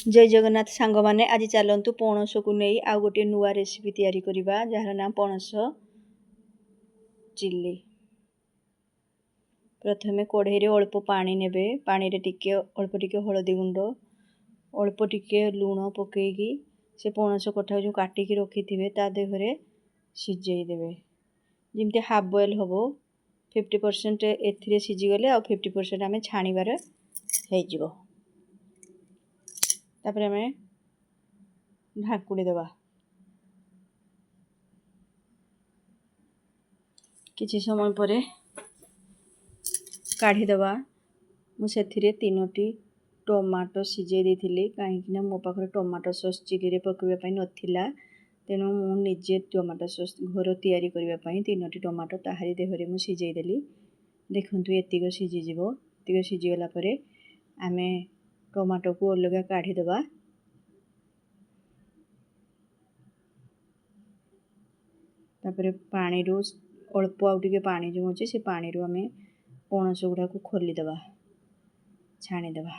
ଜୟ ଜଗନ୍ନାଥ ସାଙ୍ଗମାନେ, ଆଜି ଚାଲନ୍ତୁ ପଣସକୁ ନେଇ ଆଉ ଗୋଟିଏ ନୂଆ ରେସିପି ତିଆରି କରିବା, ଯାହାର ନାଁ ପଣସ ଚିଲି। ପ୍ରଥମେ କଢ଼େଇରେ ଅଳ୍ପ ପାଣି ନେବେ। ପାଣିରେ ଟିକେ ଅଳ୍ପ ଟିକେ ହଳଦୀ ଗୁଣ୍ଡ, ଅଳ୍ପ ଟିକେ ଲୁଣ ପକାଇକି ସେ ପଣସ କଠା ଯେଉଁ କାଟିକି ରଖିଥିବେ ତା ଦେହରେ ସିଝେଇ ଦେବେ। ଯେମିତି ହାଫ୍ ବଏଲ୍ ହେବ, 50% ଏଥିରେ ସିଝିଗଲେ ଆଉ 50% ଆମେ ଛାଣିବାରେ ହେଇଯିବ। ତାପରେ ଆମେ ଢାଙ୍କୁଡ଼ି ଦେବା। କିଛି ସମୟ ପରେ କାଢ଼ିଦେବା। ମୁଁ ସେଥିରେ 3ଟି ଟମାଟୋ ସିଝେଇ ଦେଇଥିଲି, କାହିଁକିନା ମୋ ପାଖରେ ଟମାଟୋ ସସ୍ ଚିଲିରେ ପକାଇବା ପାଇଁ ନଥିଲା। ତେଣୁ ମୁଁ ନିଜେ ଟମାଟୋ ସସ୍ ଘର ତିଆରି କରିବା ପାଇଁ 3ଟି ଟମାଟୋ ତାହାରି ଦେହରେ ମୁଁ ସିଝେଇ ଦେଲି। ଦେଖନ୍ତୁ, ଏତିକ ସିଝିଯିବ। ଏତିକ ସିଝିଗଲା ପରେ ଆମେ ଟମାଟୋକୁ ଅଲଗା କାଢ଼ିଦେବା। ତାପରେ ପାଣିରୁ ଅଳ୍ପ ଆଉ ଟିକେ ପାଣି ଯେଉଁ ଅଛି, ସେ ପାଣିରୁ ଆମେ ପଣସ ଗୁଡ଼ାକୁ ଖୋଲିଦେବା, ଛାଣିଦେବା।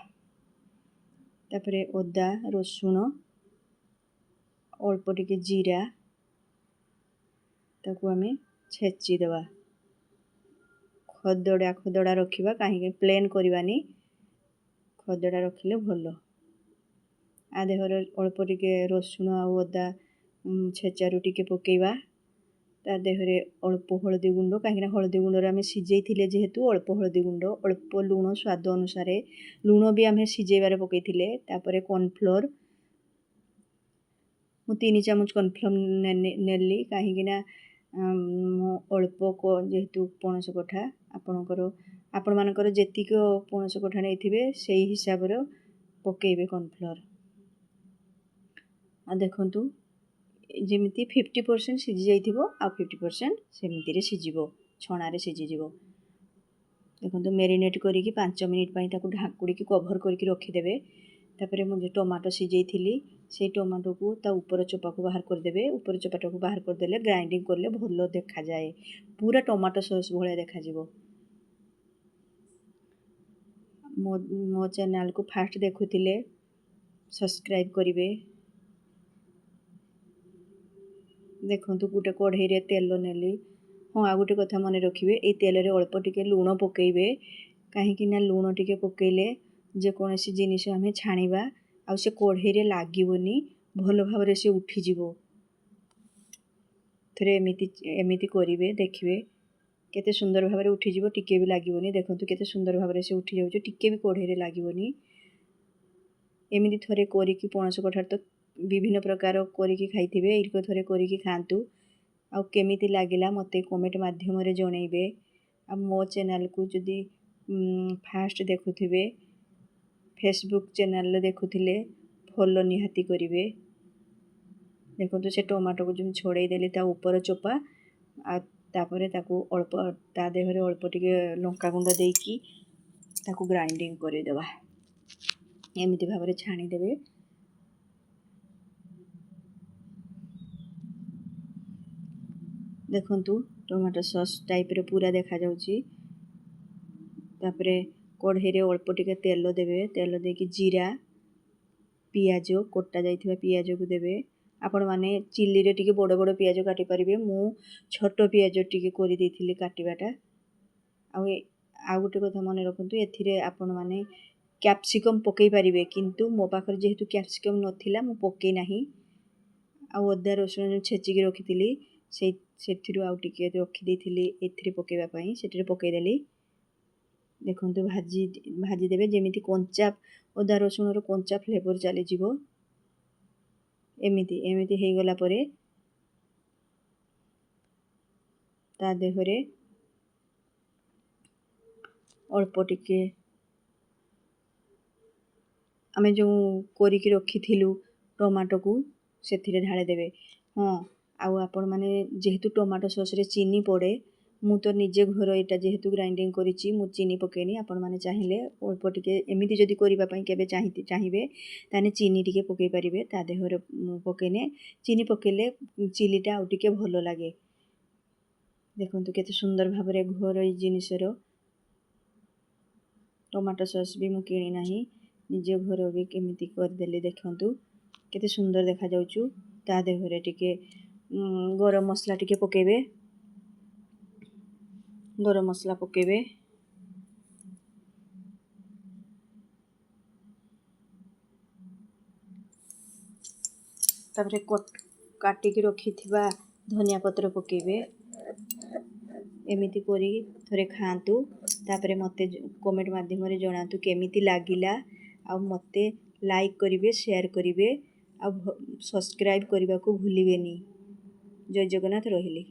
ତାପରେ ଅଦା, ରସୁଣ, ଅଳ୍ପ ଟିକେ ଜିରା, ତାକୁ ଆମେ ଛେଚିଦେବା। ଖଦଡ଼ା ଖଦଡ଼ା ରଖିବା, କାହିଁକି ପ୍ଲେନ୍ କରିବାନି, ଖଦଡ଼ା ରଖିଲେ ଭଲ। ଆ ଦେହରେ ଅଳ୍ପ ଟିକେ ରସୁଣ ଆଉ ଅଦା ଛେଚାରୁ ଟିକେ ପକାଇବା। ତା ଦେହରେ ଅଳ୍ପ ହଳଦୀ ଗୁଣ୍ଡ, କାହିଁକିନା ହଳଦୀ ଗୁଣ୍ଡରେ ଆମେ ସିଝେଇଥିଲେ ଯେହେତୁ, ଅଳ୍ପ ହଳଦୀ ଗୁଣ୍ଡ, ଅଳ୍ପ ଲୁଣ ସ୍ୱାଦ ଅନୁସାରେ। ଲୁଣ ବି ଆମେ ସିଝେଇବାରେ ପକାଇଥିଲେ। ତାପରେ କର୍ଣ୍ଣଫ୍ଲୋର୍, ମୁଁ 3 ଚାମଚ କର୍ଣ୍ଣଫ୍ଲୋର୍ ନେଲି, କାହିଁକିନା ମୁଁ ଅଳ୍ପ ଯେହେତୁ ପଣସ କଠା। ଆପଣମାନଙ୍କର ଯେତିକି ପଣସ କଠା ନେଇଥିବେ, ସେଇ ହିସାବରେ ପକାଇବେ କର୍ଣ୍ଣଫ୍ଲୋର୍। ଆଉ ଦେଖନ୍ତୁ, ଯେମିତି 50% ସିଝି ଯାଇଥିବ ଆଉ 50% ସେମିତିରେ ସିଝିବ, ଛଣାରେ ସିଝିଯିବ। ଦେଖନ୍ତୁ, ମ୍ୟାରିନେଟ୍ କରିକି 5 ମିନିଟ୍ ପାଇଁ ତାକୁ ଢାଙ୍କୁଡ଼ିକି କଭର୍ କରିକି ରଖିଦେବେ। ତାପରେ ମୁଁ ଯେଉଁ ଟମାଟୋ ସିଝେଇଥିଲି, ସେଇ ଟମାଟୋକୁ ତା ଉପର ଚୋପାକୁ ବାହାର କରିଦେବେ। ଉପର ଚୋପାଟାକୁ ବାହାର କରିଦେଲେ ଗ୍ରାଇଣ୍ଡିଙ୍ଗ କଲେ ଭଲ ଦେଖାଯାଏ, ପୁରା ଟମାଟୋ ସସ୍ ଭଳିଆ ଦେଖାଯିବ। ମୋ ଚ୍ୟାନେଲକୁ ଫାଷ୍ଟ ଦେଖୁଥିଲେ ସବସ୍କ୍ରାଇବ୍ କରିବେ। ଦେଖନ୍ତୁ, ଗୋଟେ କଢ଼େଇରେ ତେଲ ନେଲି। ହଁ, ଆଉ ଗୋଟେ କଥା ମନେ ରଖିବେ, ଏଇ ତେଲରେ ଅଳ୍ପ ଟିକେ ଲୁଣ ପକାଇବେ, କାହିଁକି ନା ଲୁଣ ଟିକେ ପକାଇଲେ ଯେକୌଣସି ଜିନିଷ ଆମେ ଛାଣିବା ଆଉ ସେ କଢ଼େଇରେ ଲାଗିବନି, ଭଲ ଭାବରେ ସେ ଉଠିଯିବ। ଥରେ ଏମିତି କରିବେ, ଦେଖିବେ କେତେ ସୁନ୍ଦର ଭାବରେ ଉଠିଯିବ, ଟିକେ ବି ଲାଗିବନି। ଦେଖନ୍ତୁ, କେତେ ସୁନ୍ଦର ଭାବରେ ସେ ଉଠିଯାଉଛି, ଟିକେ ବି କଢ଼େଇରେ ଲାଗିବନି। ଏମିତି ଥରେ କରିକି, ପଣସ କଠାରେ ତ ବିଭିନ୍ନ ପ୍ରକାର କରିକି ଖାଇଥିବେ, ଏଇଟିକ ଥରେ କରିକି ଖାଆନ୍ତୁ ଆଉ କେମିତି ଲାଗିଲା ମୋତେ କମେଣ୍ଟ ମାଧ୍ୟମରେ ଜଣେଇବେ। ଆଉ ମୋ ଚ୍ୟାନେଲକୁ ଯଦି ଫାଷ୍ଟ ଦେଖୁଥିବେ, ଫେସବୁକ୍ ଚ୍ୟାନେଲରେ ଦେଖୁଥିଲେ ଫଲୋ ନିହାତି କରିବେ। ଦେଖନ୍ତୁ, ସେ ଟମାଟୋକୁ ଯେଉଁ ଛଡ଼େଇ ଦେଲି ତା ଉପର ଚୋପା, ଆଉ ତାପରେ ତାକୁ ଅଳ୍ପ ତା ଦେହରେ ଅଳ୍ପ ଟିକେ ଲଙ୍କା ଗୁଣ୍ଡ ଦେଇକି ତାକୁ ଗ୍ରାଇଣ୍ଡିଙ୍ଗ କରିଦେବା। ଏମିତି ଭାବରେ ଛାଣିଦେବେ। ଦେଖନ୍ତୁ, ଟମାଟୋ ସସ୍ ଟାଇପ୍ର ପୁରା ଦେଖାଯାଉଛି। ତାପରେ କଢ଼େଇରେ ଅଳ୍ପ ଟିକେ ତେଲ ଦେବେ। ତେଲ ଦେଇକି ଜିରା, ପିଆଜ, କଟା ଯାଇଥିବା ପିଆଜକୁ ଦେବେ। ଆପଣମାନେ ଚିଲିରେ ଟିକେ ବଡ଼ ବଡ଼ ପିଆଜ କାଟିପାରିବେ, ମୁଁ ଛୋଟ ପିଆଜ ଟିକେ କରିଦେଇଥିଲି କାଟିବାଟା। ଆଉ ଗୋଟେ କଥା ମନେ ରଖନ୍ତୁ, ଏଥିରେ ଆପଣମାନେ କ୍ୟାପ୍ସିକମ୍ ପକାଇ ପାରିବେ, କିନ୍ତୁ ମୋ ପାଖରେ ଯେହେତୁ କ୍ୟାପ୍ସିକମ୍ ନଥିଲା, ମୁଁ ପକାଇ ନାହିଁ। ଆଉ ଅଦା ରସୁଣ ଯେଉଁ ଛେଚିକି ରଖିଥିଲି, ସେଥିରୁ ଆଉ ଟିକେ ରଖିଦେଇଥିଲି ଏଥିରେ ପକାଇବା ପାଇଁ, ସେଥିରେ ପକାଇଦେଲି। ଦେଖନ୍ତୁ, ଭାଜିଦେବେ ଯେମିତି କଞ୍ଚା ଅଦା ରସୁଣର କଞ୍ଚା ଫ୍ଲେଭର୍ ଚାଲିଯିବ। ଏମିତି ହେଇଗଲା ପରେ ତା ଦେହରେ ଅଳ୍ପ ଟିକେ ଆମେ ଯେଉଁ କରିକି ରଖିଥିଲୁ ଟମାଟୋକୁ ସେଥିରେ ଢାଳିଦେବେ। ହଁ, ଆଉ ଆପଣମାନେ ଯେହେତୁ ଟମାଟୋ ସସ୍ରେ ଚିନି ପଡ଼େ, ମୁଁ ତ ନିଜେ ଘର ଏଇଟା ଯେହେତୁ ଗ୍ରାଇଣ୍ଡିଙ୍ଗ କରିଛି, ମୁଁ ଚିନି ପକାଇନି। ଆପଣମାନେ ଚାହିଁଲେ ଅଳ୍ପ ଟିକେ ଏମିତି ଯଦି କରିବା ପାଇଁ କେବେ ଚାହିଁବେ, ତାହେଲେ ଚିନି ଟିକେ ପକାଇ ପାରିବେ ତା ଦେହରେ। ମୁଁ ପକାଇନେ, ଚିନି ପକାଇଲେ ଚିଲିଟା ଆଉ ଟିକେ ଭଲ ଲାଗେ। ଦେଖନ୍ତୁ, କେତେ ସୁନ୍ଦର ଭାବରେ ଘରୋଇ ଜିନିଷର ଟମାଟୋ ସସ୍ ବି ମୁଁ କିଣି ନାହିଁ। ନିଜ ଘର ବି କେମିତି କରିଦେଲି ଦେଖନ୍ତୁ, କେତେ ସୁନ୍ଦର ଦେଖାଯାଉଛୁ। ତା ଦେହରେ ଟିକେ ଗରମ ମସଲା ଟିକେ ପକାଇବେ, ଗରମ ମସଲା ପକାଇବେ। ତାପରେ କାଟିକି ରଖିଥିବା ଧନିଆ ପତ୍ର ପକାଇବେ। ଏମିତି କରି ଥରେ ଖାଆନ୍ତୁ, ତାପରେ ମୋତେ କମେଣ୍ଟ ମାଧ୍ୟମରେ ଜଣାନ୍ତୁ କେମିତି ଲାଗିଲା। ଆଉ ମୋତେ ଲାଇକ୍ କରିବେ, ସେୟାର କରିବେ ଆଉ ସବସ୍କ୍ରାଇବ୍ କରିବାକୁ ଭୁଲିବେନି। ଜୟ ଜଗନ୍ନାଥ, ରହିଲି।